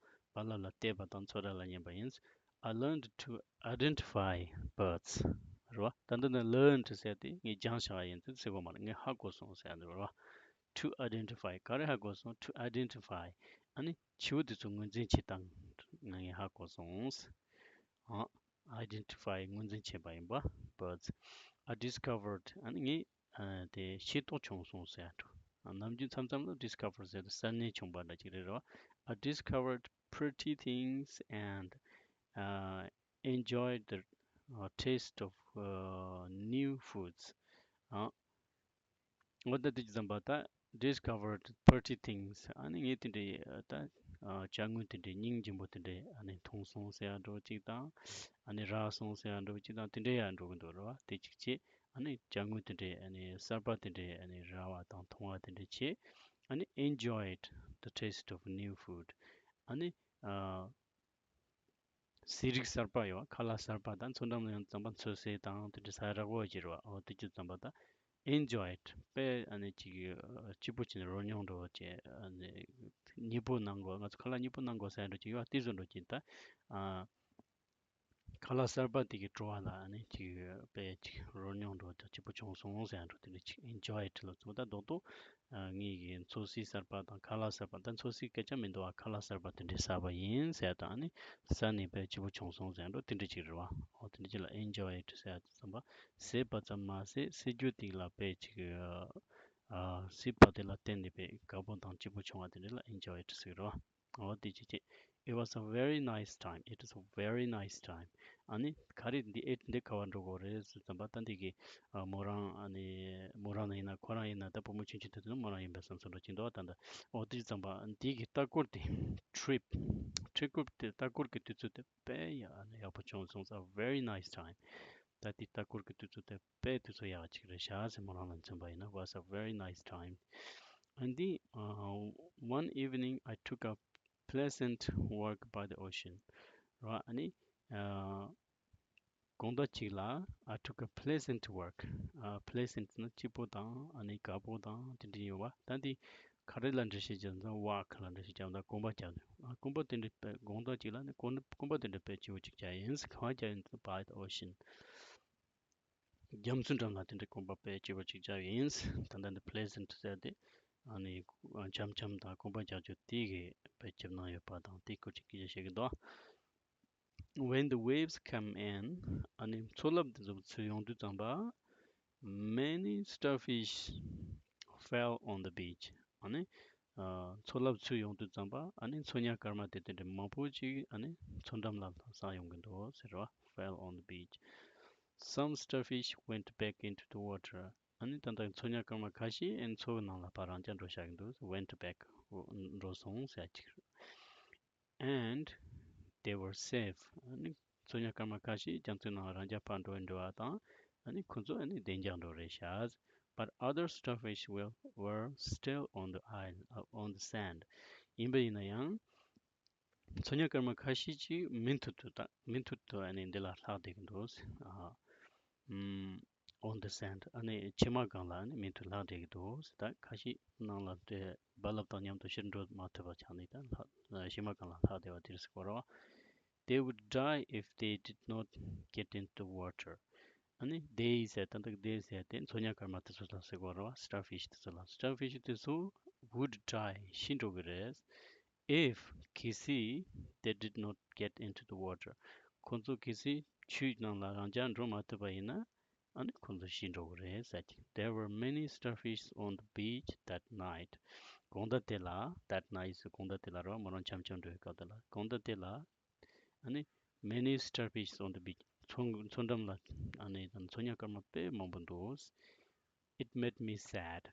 རྦ་རླབས་ལ་བལྟས་པ་དང་མཚོ་སྒྲ་ལ་ཉན་པ་ཡིན། I learned to identify birds རེད་བ། ད་འདི་ནི་learned ཟེར་ཏེ་ངས་སྦྱངས་བཞག་པ་ཡིན་ཟེར་ཟེར་གོ་མ་རེད། ངས་ཧ་གོ་སོང་ཟེར་ཡ་འདི་རེད་བ། To identify ག་རེ་ཧ་གོ་སོང་། To identify ཨ་ནི་བྱིའུ་དེ་ཚོ་ངོས་འཛིན་བྱེད་སྟངས་ང་ངས་ཧ་གོ་སོང་། ཨ། Identify ངོས་འཛིན་བྱས་པ་ཡིན་པ། Birds I discovered ཨ་ནི་ངས་ཨ་དེ་ཤེས་རྟོགས་བྱུང་སོང་ཟེར་ཡ་འགྲོ། ཨ་ནམ་རྒྱུན་མཚམས་མཚམས་ལ་discover ཟེར་དུས་གསར་རྙེད་བྱུང་བ་འདྲ་ཅིག་རེད་རེད་བ། I discovered pretty things and uh, enjoyed the uh, taste of uh, new foods. ཨ། འོ་ད་དེ་ཙམ་པ་ད་discovered pretty things ཨ་ནི་ངས་དེ་འདྲའི་ད་བྱ་དངོས་དེ་འདྲའི་སྙིང་རྗེ་པོ་དེ་འདྲའི་ཨ་ནི་མཐོང་སོང་ཟེར་ཡ་འདྲ་བོ་གཅིག་དང་། ཨ་ནི་རག་སོང་ཟེར་ཡ་འདྲ་བོ་གཅིག་དང་དེ་འདྲའི་ཡ་འགྲོ་གི་འདུག་རེད་བ། དེ་གཅིག་བྱས་ཨ་ནི་བྱ་དངོས་དེ་འདྲའི་ཨ་ནི་གསར་པ་དེ་འདྲའི་ཨ་ནི་རག་པ་དང་མཐོང་བ་དེ་འདྲའི་བྱས། ཨ་ནི་enjoyed the taste of new food ཨ་ནི་ཨ། ཟས་རིགས་གསར་པ་ཡོད། ཁ་ལག་གསར་པ་དང་མཚོ་འགྲམ་ལ་ཡོང་ཙམ་པ་མཚོ་ཟས་དང་དེ་འདྲ་ཟ་རག་པོ་ཅིག་རེད་བ། འོ་དེ་ཅི་ཙམ་པ་ད་enjoyed དཔེ་ཨ་ནི་ཅིག་སྐྱིད་པོ་བྱས་ནས་རོལ་མྱོང་འདྲ་བོ་བྱས་ཨ་ནི་མཉེས་པོ་གནང་དགོས། ང་ཚོ་ཁ་ལག་མཉེས་པོ་གནང་དགོས་ཟེར་འདྲ་ཅིག་ཡོད་བ། དེ་བཟོ་འདྲ་ཅིག་ད་ཨ་ཁ་ལག་གསར་པ་དེ་གི་བྲོ་བ་ལ་ཨ་ནི་ཅིག་དཔེ་ཅིག་རོལ་མྱོང་འདྲ་བོ་དང་སྐྱིད་པོ་བྱུང་སོང་ཟེར་འདྲ་དེ་འདྲ་ཅིག་enjoyed ལ་ཚུགས་ད་རྡོག་རྡོག་ངེད་ཀྱི་མཚོ་ཟས་གསར་པ་དང་ཁ་ལག་གསར་པ་ད་མཚོ་ཟས་སྐད་ཆ་མི་འདུག་བ། ཁ་ལག་གསར་པ་དེ་འདྲ་ཟ་བ་ཡིན་ཟེར་དང་ཨ་ནི་ཟ་ནས་དཔེ་སྐྱིད་པོ་བྱུང་སོང་ཟེར་འགྲོ་དེ་འདྲ་ཅིག་རེད་བ། འོ་དེ་འདྲ་ཅིག་ལ་enjoyed ཟེར་ཙམ་པ་ཟས་པ་ཙམ་མ་ཟད་ཟས་རྒྱུ་དེ་ལ་དཔེ་ཅིག་ཨ་ཟས་པ་དེ་ལ་བརྟེན་ནས་དཔེ་དགའ་པོ་དང་སྐྱིད་པོ་བྱུང་བ་དེ་འདྲ་ལ་enjoyed ཟེར་གི་རེད་བ། འོ་དེ་ཅིག་ཅིག It was a very nice time. It is a very nice time. ཨ་ནི་ག་རེ་འདི་ཨེ་འདི་ག་བ་འགྲོ་དགོས་རེད་ཟེར་ཙམ་པ། ད་འདི་གི་ཨ་མོ་རང་ཨ་ནི་མོ་རང་ལ་ཡིན་ན་ཁོ་རང་ཡིན་ན་ད་བུ་མོ་ཆུང་ཆུང་དེ་ཚོ་ནི་མོ་རང་ཡིན་པའི་བསམ་ཚུལ་འགྲོ་གི་འདུག་ད་ད་འོ་དེ་ཙམ་པ་འདི་གི་ལྟ་སྐོར་དེ་trip trip དེ་ལྟ་སྐོར་གི་དུས་ཚོད་དེ་དཔེ་ཡག་ཨ་ནི་ཡག་པོ་བྱུང་སོང་། A very nice time. ད་དེ་ལྟ་སྐོར་གི་དུས་ཚོད་དེ་དཔེ་དུས་ཚོད་ཡག་ཅིག་རེད་ཤག་ཟེར་མོ་རང་ལ་མཚོན་པ་ཡིན་ན། Was a very nice time. And then uh, one evening I took a pleasant walk by the ocean. ར་ཨ་ནི་ཨ་དགོང་དག་ཅིག་ལ། I took a pleasant walk. ཨ་pleasant ནི་སྐྱིད་པོ་དང་ཨ་ནི་དགའ་པོ་དང་དེ་འདྲ་ཡོད་པ། ད་འདི་ག་རེ་ལ་འགྲེལ་བཤད་བརྒྱབ་ན། walk ལ་འགྲེལ་བཤད་བརྒྱབ་ན་གོམ་པ་རྒྱག་ནས། ཨ་གོམ་པ་དེ་འདྲ་དཔེ་དགོང་དག་ཅིག་ལ་ནི་གོམ་གོམ་པ་དེ་འདྲ་དཔེ་སྐྱིད་པོ་ཅིག་རྒྱག་ཡིན། གང་རྒྱག་ཡིན་ཟེར་ན། By the ocean. རྒྱ་མཚོའི་འགྲམ་ལ་དེ་འདྲ་གོམ་པ་དཔེ་སྐྱིད་པོ་ཅིག་རྒྱག་ཡིན། ད་ལྟ་འདི་pleasant ཟེར་དེ་ཨ་ནི་འཆམ་འཆམ་དང་གོམ་པ་རྒྱག་རྒྱུ་དེ་གི་དཔེ་སྐྱིད་སྣང་ཡོད་པ་དང་དེ་སྐོར་ཅིག་སྐད་ཆ་བཤད་ཀྱི་འདུག When the waves come in, ཨ་ནི་མཚོ་རླབས་དེ་ཚོ་ཚུར་ཡོང་དུས་ཙམ་པ། Many starfish fell on the beach. ཨ་ནི་ཨ་མཚོ་རླབས་ཚུར་ཡོང་དུས་ཙམ་པ། ཨ་ནི་མཚོ་ཉ་སྐར་མ་དེ་དེ་འདྲ་མང་པོ་ཅིག་ཨ་ནི་མཚོ་འགྲམ་ལ་ལྷུང་ཡོང་གི་འདུག་ཟེར་བ། Fell on the beach. Some starfish went back into the water. ཨ་ནི་ད་ལྟ་མཚོ་ཉ་སྐར་མ་ཁ་ཤས་ཨ་ནི་མཚོ་གི་ནང་ལ་ཕར་རང་འཇགས་འགྲོ་བཞག་གི་འདུག Went back. འགྲོ་སོང་ཟེར་ཅིག And they were safe. ཨ་ནི་མཚོ་ཉ་སྐར་མ་ཁ་ཤས་རྒྱ་མཚོའི་ནང་རང་འཇགས་ཕར་འགྲོ་འགྲོ་བ་དང་། ཨ་ནི་ཁོ་ཚོ་ཨ་ནི་བདེ་འཇགས་འགྲོ་རེད་ཤག But other starfish were, were still on the island, uh, on the sand. ཡིན་པ་ཡིན་ན་ཡང་མཚོ་ཉ་སྐར་མ་ཁ་ཤས་ཅིག་མུ་མཐུད་དུ་ད་མུ་མཐུད་དུ་ཨ་ནི་འདི་ལ་ལྷག་བསྡད་ཀྱི་འདུག་ཨ་ཨམ། On the sand. ཨ་ནི་བྱེ་མ་སྒང་ལ་ཨ་ནི་མུ་མཐུད་ལྷག་བསྡད་ཀྱི་འདུག་ད་ཁ་ཤས་ནང་ལ་དེ་རྦ་རླབས་དང་མཉམ་དུ་ཕྱིར་འགྲོ་མ་ཐུབ་པ་ཆགས་ནས་ད་ལྷག་བྱེ་མ་སྒང་ལ་ལྷག་བསྡད་པ་དེ་རེད་ཟེར་གོ་རེད་བ། They would die if they did not get into the water. ཨ་ནི་they ཟེར་ད་འདུག they ཟེར་དེ་མཚོ་ཉ་སྐར་མ་དེ་ཚོ་ལ་ཟེར་གོ་རེད་བ། Starfish དེ་ཚོ་ལ། Starfish དེ་ཚོ་would die, ཤི་འགྲོ་གི་རེད། If, གལ་སྲིད། They did not get into the water. ཁོ་ཚོ་གལ་སྲིད་ཆུའི་ནང་ལ་རང་འཇགས་འགྲོ་མ་ཐུབ་པ་ཡིན་ན། ཨ་ནི་ཁོ་ཚོ་ཤི་འགྲོ་གི་རེད་ཟེར་གྱི། There were many starfish on the beach that night. དགོང་དག་དེ་ལ། That night ཟེར་དགོང་དག་དེ་ལ་རེད་བ། མོ་རང་འཆམ་འཆམ་འགྲོ་བའི་སྐབས་དེ་ལ། དགོང་དག་དེ་ལ་ཨ་ནི་many starfish on the beach. མཚོ་མཚོ་འགྲམ་ལ་ཨ་ནི་མཚོ་ཉ་སྐར་མ་དཔེ་མང་པོ་འདུག It made me sad.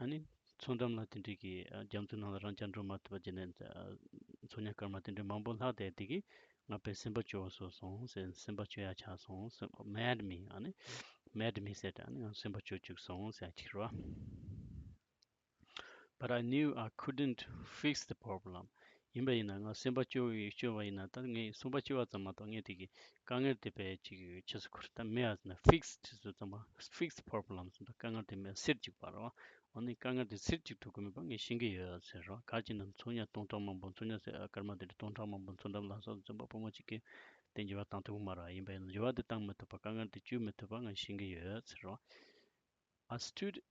ཨ་ནི་མཚོ་འགྲམ་ལ་དེ་འདྲའི་གི་ཨ་རྒྱ་མཚོའི་ནང་ལ་རང་འཇགས་འགྲོ་མ་ཐུབ་པ་བྱས་ནས། ཨ་མཚོ་ཉ་སྐར་མ་དེ་འདྲའི་མང་པོ་ལྷག་བསྡད་དེ་གིས་ང་དཔེ་སེམས་པ་སྐྱོ་བོ་བཟོས་སོང་ཟེར། སེམས་པ་སྐྱོ་ཡ་ཆགས་སོང་ཟེར། Made me. ཨ་ནི་made me sad. ཨ་ནི་ང་སེམས་པ་སྐྱོ་བཅུག་སོང་ཟེར་ཅིག་རེད་བ། But I knew I couldn't fix the problem. ཡིན་པ་ཡིན་ན་ང་སེམས་པ་སྐྱོ་བའི་སྐྱོ་བ་ཡིན་ན། ད་ངས་སེམས་པ་སྐྱོ་བ་ཙམ་མ་གཏོགས་ངས་དེ་གི་དཀའ་ངལ་དེ་དཔེ་ཅིག་ཆེ་སུ་ཁུར་ད་མེད་ཨ་ཟེར་ན། Fix དེ་ཚོ་ཙམ་པ། Fix the problem ཟེར་ད་དཀའ་ངལ་དེ་མེད་སེལ་ཅིག་པ་རེད་བ། འོ་ནི་དཀའ་ངལ་དེ་སེལ་ཅིག་ཐུབ་ཀྱི་མེད་པ་ངས་ཤེས་ཀྱི་ཡོད་ཟེར་རོ། ག་ཅི་ན་མཚོ་ཉ་སྟོང་ཕྲག་མང་པོ། མཚོ་ཉ་ཟེར་སྐར་མ་དེ་འདྲ་སྟོང་ཕྲག་མང་པོ་མཚོ་འགྲམ་ལ་སོགས་འཛོམས་པ་བུ་མོ་གཅིག་གིས་དེ་འགྱུར་བ་བཏང་ཐུབ་ཀྱི་མ་རེད། ཡིན་པ་ཡིན་ན་འགྱུར་བ་དེ་བཏང་མི་ཐུབ་པ། དཀའ་ངལ་དེ་བཅོས་མི་ཐུབ་པ་ངས་ཤེས་ཀྱི་ཡོད་ཟེར་རོ། I stood,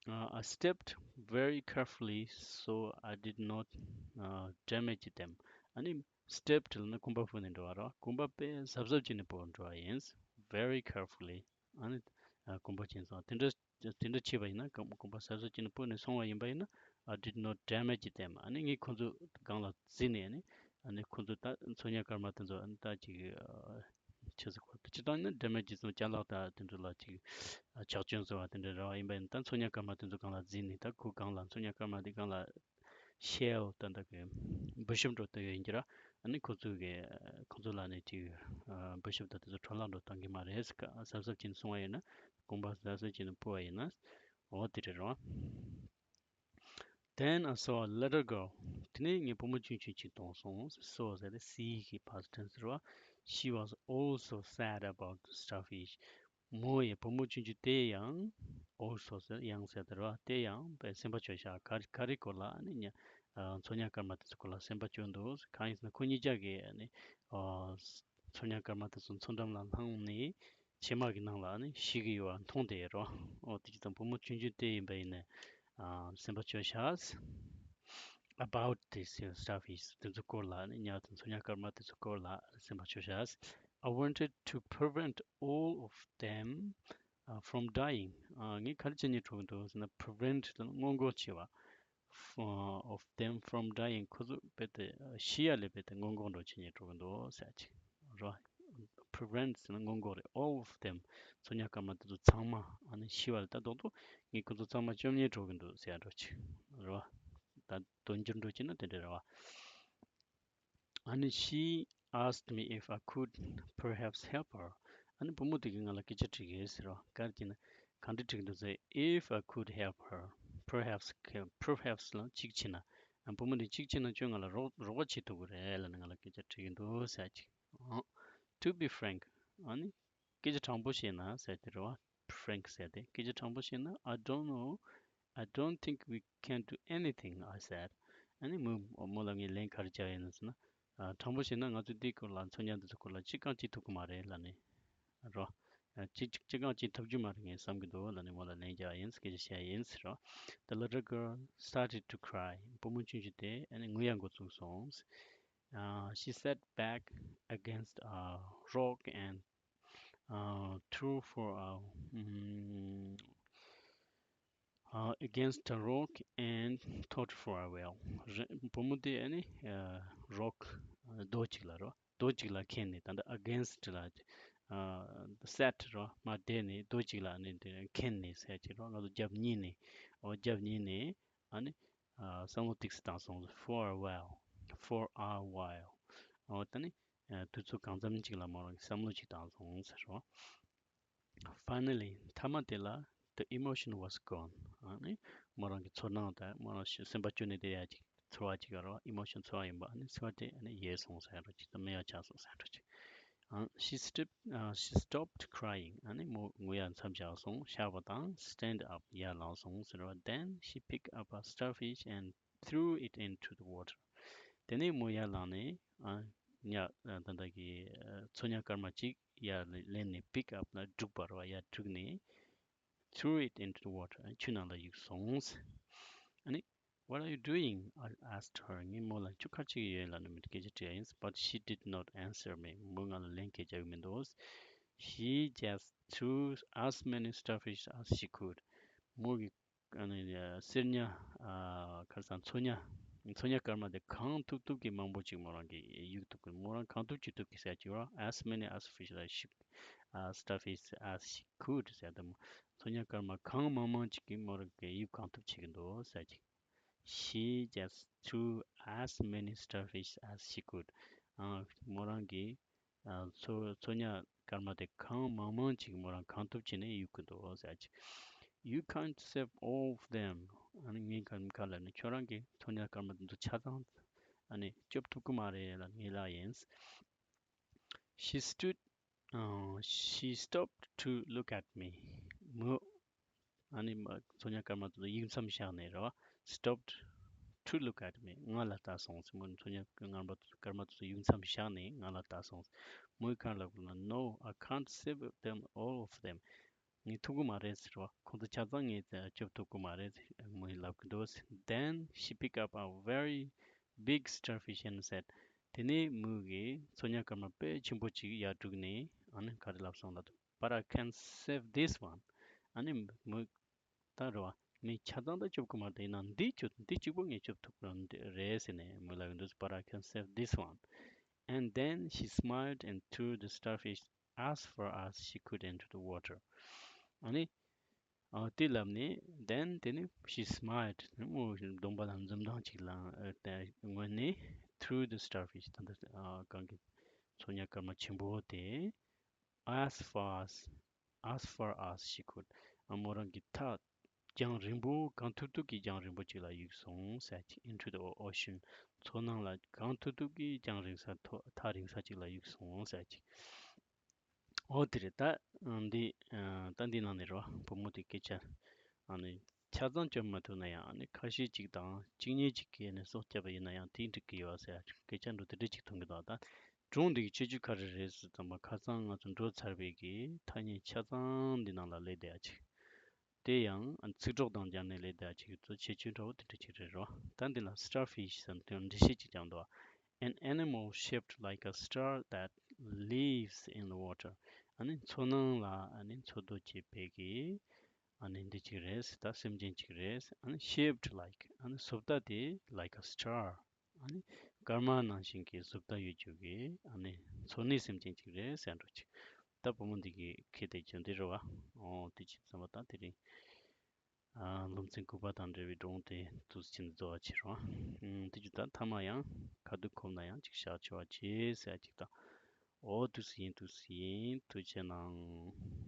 uh, I stepped very carefully so I did not, uh, damage them. ཨ་ནི་stepped ལབ་ན་གོམ་པ་སྤོས་ནས་འགྲོ་བ་རེད། གོམ་པ་དཔེ་གཟབ་གཟབ་བྱས་ནས་སྤོས་འགྲོ་བ་ཡིན། Very carefully. ཨ་ནི་ཨ་གོམ་པ་བྱས་སོང་། དེ་འདྲ་དེ་འདྲ་བྱས་པ་ཡིན་ན། གོམ་གོམ་པ་གཟབ་གཟབ་བྱས་ནས་སྤོས་ནས་སོང་བ་ཡིན་པ་ཡིན་ན། I did not damage them. ཨ་ནི་ངས་ཁོ་ཚོ་སྒང་ལ་འཛེགས་ནས། ཨ་ནི་ཨ་ནི་ཁོ་ཚོ་ད་མཚོ་ཉ་སྐར་མ་དེ་ཚོ་ཨ་ནི་ད་ཅིག་ཨ་ཆི་ཟེར་གོ། སྤྱིར་བཏང་ཡིན་ན་damage བྱས་སོང་། ཅ་ལག་ད་དེ་ཚོ་ལ་ཅིག་ཨ་ཆག་སྐྱོན་བཟོ་བ་དེ་འདྲ་རེད་བ། ཡིན་པ་ཡིན་ན་ད་མཚོ་ཉ་སྐར་མ་དེ་ཚོ་སྒང་ལ་འཛེགས་ནས། ད་ཁོ་སྒང་ལ་མཚོ་ཉ་སྐར་མ་དེ་སྒང་ལ་shell ད་ལྟ་གི་འབུ་ཤུབས་འདྲ་བོ་ཡོད་ཀྱི་ར། ཨ་ནི་ཁོ་ཚོ་གི་ཁོ་ཚོ་ལ་ནི་ཅིག་ཨ་འབུ་ཤུབས་དང་དེ་ཚོ་འཕྲོ་བརླག་འགྲོ་གཏོང་གི་མ་རེད། གཟབ་གཟབ་བྱས་ནས་སོང་བ་ཡིན་ན། གོམ་པ་གཟབ་གཟབ་བྱས་ནས་སྤོས་པ་ཡིན་ན། འོ་དེ་རེད་རོ། Then I saw a little girl. དེ་ནས་ངས་བུ་མོ་ཆུང་ཆུང་ཅིག་མཐོང་སོང་། Saw ཟེར་ཏེ་see གི་past tense རེད་བ། She was also sad about the starfish. མོ་ཡི་བུ་མོ་ཆུང་ཆུང་དེ་ཡང་། Also ཟེར་ཡང་ཟེར་དེ་རེད་བ། དེ་ཡང་དཔེ་སེམས་པ་སྐྱོ་ཤག་ག་རེ་ག་རེ་སྐོར་ལ་ཨ་ནི་ཉ་ཨ་མཚོ་ཉ་སྐར་མ་དེ་ཚོ་སྐོར་ལ་སེམས་པ་སྐྱོ་འདུག་གང་ཡིན་ཟེར་ན་ཁོ་གཉིས་ཆ་གིས་ཨ་ནི་ཨ་མཚོ་ཉ་སྐར་མ་དེ་ཚོ་མཚོ་འགྲམ་ལ་ལྷུང་ནས་བྱེ་མ་གི་ནང་ལ་ཨ་ནི་ཤི་གི་ཡོད་པ་མཐོང་བསྡད་ཡོད་རེད་བ། འོ་དེ་ཅི་ཙམ་བུ་མོ་ཆུང་ཆུང་དེ་ཡིན་པ་ཡིན་ན་ཨ་སེམས་པ་སྐྱོ་ཤག About this starfish དེ་ཚོ་སྐོར་ལ་ཨ་ནི་ཉ་དང་མཚོ་ཉ་སྐར་མ་དེ་ཚོ་སྐོར་ལ་སེམས་པ་སྐྱོ་ཤག I wanted to prevent all of them, uh, from dying. ཨ་ངས་ག་རེ་བྱེད་སྙིང་བྲོ་གི་འདུག་ཟེར་ན། Prevent ལབ་ན་སྔོན་འགོག་བྱེད་པ། F- of them from dying. ཁོ་ཚོ་རྦད་དེ་ཤི་ཡ་ལས་རྦད་དེ་སྔོན་འགོག་འདྲ་བོ་བྱེད་སྙིང་བྲོ་གི་འདུག་ཟེར་ཅིག་རོ། prevent ཟེར་ན་སྔོན་འགོག་རེད། All of them. མཚོ་ཉ་སྐར་མ་དེ་ཚོ་ཚང་མ་ཨ་ནི་ཤི་བ་ལ་ད་རྡོག་རྡོག་ངས་ཁོ་ཚོ་ཚང་མ་བཅོམ་ཉེས་འགྲོ་གི་འདུག་ཟེར་ཡ་འགྲོ་ཆེ་རེད་བ། ད་དོན་འགྱུར་འགྲོ་ཆེ་ན་དེ་འདྲ་རེད་བ། ཨ་ནི་she asked me if I could perhaps help her. ཨ་ནི་བུ་མོ་དེ་གིས་ང་ལ་སྐད་ཆ་དྲིས་ཀྱི་ཟེར་བ། ག་རེ་བྱས་ན་ག་འདྲ་དྲིས་ཀྱི་འདུག་ཟེར། If I could help her, perhaps, perhaps ལ་གཅིག་བྱས་ན། ཨ་བུ་མོ་དེ་གཅིག་བྱས་ན་ཁྱོད་ང་ལ་རོགས་རོགས་པ་བྱེད་ཐུབ་ཀྱི་རེད་ལབ་ནས་ང་ལ་སྐད་ཆ་དྲིས་ཀྱི་འདུག་ཟེར་ཅིག་ཨ། To be frank, ཨ་ནི་སྐད་ཆ་དྲང་པོ་བཤད་ན་ཟེར་དེ་རེད་བ། Frank ཟེར་དེ་སྐད་ཆ་དྲང་པོ་བཤད་ན། I don't know, I don't think we can do anything, I said. ཨ་ནི་མོ་མོ་ལ་ངས་ལན་ག་རེ་བརྒྱབ་ཡིན་ཟེར་ན། ཨ་དྲང་པོ་བཤད་ན་ང་ཚོས་འདིའི་སྐོར་ལ་མཚོ་ཉ་འདི་ཚོའི་སྐོར་ལ་ཅི་གང་བྱེད་ཐུབ་ཀྱི་མ་རེད་ལབ་ནས་རོ། ཨ་ཅི་ཅི་གང་བྱེད་ཐུབ་རྒྱུ་མ་རེད་ངས་བསམ་གྱི་འདུག་ལབ་ནས་མོ་ལ་ལན་བརྒྱབ་ཡིན། སྐད་ཆ་བཤད་ཡིན་ཟེར་རོ། The little girl started to cry. བུ་མོ་ཆུང་ཆུང་དེ་ཨ་ནི་ངུ་ཡ་འགོ་བཙུགས་སོང་། Uh, she sat back against a rock and uh, thought for a, mm, uh, against a rock and thought for a while. རེ་བུ་མོ་དེ་ཨ་ནི་ཨ་rock རྡོ་གཅིག་ལ་རོ། རྡོ་གཅིག་ལ་འཁེན་ནས། ད་ལྟ་against ལ་ཨ་sat རོ། མར་བསྡད་ནས་རྡོ་གཅིག་ལ་ཨ་ནི་དེ་འཁེན་ནས་ཟེར་གྱི་རོ། ང་ཚོ་རྒྱབ་གཉིས་ནས། འོ་རྒྱབ་གཉིས་ནས་ཨ་ནི་ཨ་བསམ་བློ་ཏོག་ཙམ་བཏང་སོང་། For a while. For a while. འོ་ད་ནི་ཨ་དུས་ཚོད་གང་འཚམ་ཅིག་ལ་མོ་རང་གིས་བསམ་བློ་ཅིག་བཏང་སོང་ཟེར་རོ། Finally, མཐའ་མ་དེ་ལ་the emotion was gone. ཨ་ནི་མོ་རང་གི་ཚོར་སྣང་དང་མོ་རང་ཤི་སེམས་པ་སྐྱོ་ནས་བསྡད་ཡ་ཅིག་ཚོར་བ་ཅིག་ཡོད་རེད་བ། emotion ཚོར་བ་ཡིན་པ། ཨ་ནི་ཚོར་བ་དེ་ཨ་ནི་ཡལ་སོང་ཟེར་འགྲོ་ཅིག་དང་མེད་པ་ཆགས་སོང་ཟེར་འགྲོ་ཅིག་ཨ། She stopped, uh, she stopped crying. ཨ་ནི་མོ་ངུ་ཡ་མཚམས་བཞག་སོང་། ཤག་པ་དང་། Stand up. ཡར་ལངས་སོང་ཟེར་བ། Then she picked up a starfish and threw it into the water. དེ་ནས་མོ་ཡར་ལངས་ནས་ཨ་ཉ་ཨ་ད་ལྟ་གི་ཨ་མཚོ་ཉ་སྐར་མ་གཅིག་ཡར་ལེན་ནས། Pick up ལ་སྒྲུག་པ་རེད་བ། ཡར་སྒྲུག་ནས། Threw it into the water. ཆུ་ནང་ལ་གཡུགས་སོང་། ཨ་ནི། What are you doing? I asked her. ངས་མོ་ལ་ཁྱོད་ག་རེ་བྱེད་ཀྱི་ཡོད་ལབ་ནས་མོ་སྐད་ཆ་དྲིས་ཡིན། But she did not answer me. མོས་ང་ལ་ལན་བསྐྱལ་རྒྱག་གི་མི་འདུག She just threw as many starfish as she could. མོ་གིས་ཨ་ནི་གསེར་ཉ་ཨ་ག་རེ་ཟེར། མཚོ་ཉ་མཚོ་ཉ་སྐར་མ་དེ་གང་ཐུབ་ཐུབ་ཀྱིས་མང་པོ་ཅིག་མོ་རང་གིས་གཡུག་ཐུབ་ཀྱི། མོ་རང་གང་ཐུབ་ཅི་ཐུབ་ཀྱིས་ཟེར་གྱི་རེད་བ། As many as fish as she, uh, starfish as she could ཟེར་དུས། མཚོ་ཉ་སྐར་མ་གང་མང་མང་ཅིག་གིས་མོ་རང་གིས་གཡུག་གང་ཐུབ་བྱེད་ཀྱི་འདུག་ཟེར་གྱི། She just threw as many starfish as she could. ཨ། མོ་རང་གིས་ཨ་མཚོ་མཚོ་ཉ་སྐར་མ་དེ་གང་མང་མང་ཅིག་མོ་རང་གང་ཐུབ་བྱས་ནས་གཡུག་གི་འདུག་ཟེར་གྱི། You can't save all of them. ཨ་ནི་ངས་ག་ག་ལབ་ནས། ཁྱོད་རང་གིས་མཚོ་ཉ་སྐར་མ་དེ་ཚོ་ཆ་ཚང་ཨ་ནི་སྐྱོབ་ཐུབ་ཀྱི་མ་རེད་ལབ་ངས་ལབ་ཡིན། She stood, uh, she stopped to look at me. མོ་ཨ་ནི་མ་མཚོ་ཉ་སྐར་མ་དེ་ཚོ་གཡུག་མཚམས་བཞག་ནས་རེད་བ། Stopped to look at me. ང་ལ་ལྟ་སོང་ཟེར། མོས་མཚོ་ཉ་སྐར་མ་དེ་ཚོ་གཡུག་མཚམས་བཞག་ནས་ང་ལ་ལྟ་སོང་། མོས་ག་རེ་ལབ་ན། No, I can't save them, all of them. ངས་ཐུབ་ཀྱི་མ་རེད་ཟེར་བ། ཁོང་ཚོ་ཆ་ཚང་ངས་སྐྱོབ་ཐུབ་ཀྱི་མ་རེད་ཟེར་མོས་ལབ་ཀྱི་འདུག Then she picked up a very big starfish and said, དེ་ནས་མོས་ཀྱིས་མཚོ་ཉ་སྐར་མ་དཔེ་ཆེན་པོ་ཅིག་ཡར་སྒྲུག་ནས་ཨ་ནི་ག་རེ་ལབ་སོང་ལབ་དུས། But I can save this one. ཨ་ནི་མོས་ད་རེད་བ། ངས་ཆ་ཚང་ད་སྐྱོབ་ཀྱི་མ་རེད། ཡིན་ནའང་འདི་སྐྱོབ། འདི་གཅིག་པོ་ངས་སྐྱོབ་ཐུབ་ཀྱི་རེད་ཟེར་ནས་མོས་ལབ་ཀྱི་འདུག But I can save this one. And then she smiled and threw the starfish as far as she could into the water. ཨ་ནི། ཨ། དེ་ལབ་ནས། Then དེ་ནས་she smiled. མོས་གདོང་པ་ལ་འཛུམ་མདངས་ཅིག་ལ་ཨ་ད་མངོན་ནས། Threw the starfish. ད་ལྟ་ཨ་གང་གི་མཚོ་ཉ་སྐར་མ་ཆེན་པོ་དེ། As far as, as far as she could. ཨ། མོ་རང་གིས་ཐག་རྒྱང་རིང་པོ། གང་ཐུབ་ཐུབ་ཀྱིས་རྒྱང་རིང་པོ་ཅིག་ལ་གཡུགས་སོང་ཟེར་གྱི། Into the ocean. མཚོ་ནང་ལ་གང་ཐུབ་ཐུབ་ཀྱིས་རྒྱང་རིང་ས། ཐོ་ཐག་རིང་ས་ཅིག་ལ་གཡུགས་སོང་ཟེར་གྱི། འོ་དེ་རེད། ད་འདི་ད་འདི་ནང་ནས་རེད་བ། བུ་མོ་དེ་སྐད་ཆ་ཨ་ནི་ཆ་ཚང་སྐྱོབ་མ་ཐུབ་ན་ཡང་ཨ་ནི་ཁ་ཤས་ཅིག་དང་གཅིག་གཉིས་ཅིག་གིས་ནི་སྲོག་བསྐྱབས་པ་ཡིན་ན་ཡང་དེ་འགྲིག་གི་ཡོད་ཟེར་སྐད་ཆ་འདྲ་བོ་དེ་འདྲ་ཅིག་མཐོང་གི་འདུག་ད་སྒྲུང་འདི་གི་ཁྱད་ཆོས་ག་རེ་རེད་ཟེར་ཙམ་པ། ཁ་སང་ང་ཚོ་འགྲོ་ཚར་བའི་གི་ཐ་སྙད་ཆ་ཚང་འདི་ནང་ལ་སླེབས་བསྡད་ཡ་ཅིག་དེ་ཡང་ཚིག་གྲོགས་དང་སྦྱར་ནས་སླེབས་བསྡད་ཡ་ཅིག་གི་ཁྱད་ཆོས་འདྲ་བོ་དེ་འདྲ་ཅིག་རེད་རོ། ད་འདི་ལ་starfish ཟེར་དོན་འགྲེལ་བཤད་ཅིག་ཀྱང་འདུག An animal shaped like a star that lives in the water. ཨ་ནི་མཚོ་ནང་ལ་ཨ་ནི་མཚོ་རྡོ་གཅིག་པའི་གི་ཨ་ནི་འདི་གཅིག་རེད། ད་སེམས་ཅན་གཅིག་རེད། ཨ་ནི་shaped like ཨ་ནི་བཟོ་ལྟ་དེ་like a star ཨ་ནི་ སྐར་མ་ནང་བཞིན་གྱི་གཟུགས་དང་ཡོད་རྒྱུ་གི་ཨ་ནི་འཚོ་གནས་སེམས་ཅན་ཅིག་རེད་ཟེར་འགྲོ་ཅིག་ད་བུ་མོ་འདི་གི་ཁེ་དེ་རྒྱུ་འདི་རེད་བ། ཨོ་དེ་ཅི་བསམ་པ་དང་དེ་རིང་ཨ་སློབ་ཚན་དགུ་པ་དང་འབྲེལ་བའི་སྒྲུང་དེ་དུས་ཕྱིན་རྫོགས་ཆེ་རོ། ཨུམ་དེ་རྒྱུ་ད་མཐའ་མ་ཡང་ཁ་ཐུག་ཁོམ་ན་ཡང་ཅིག་བཞག་ཆེ་བ་ཆེ་ཟེར་ཅིག་དང་། ཨོ་དུས་ཡིན་དུས་ཡིན་ཐུགས་ཆེ་གནང་།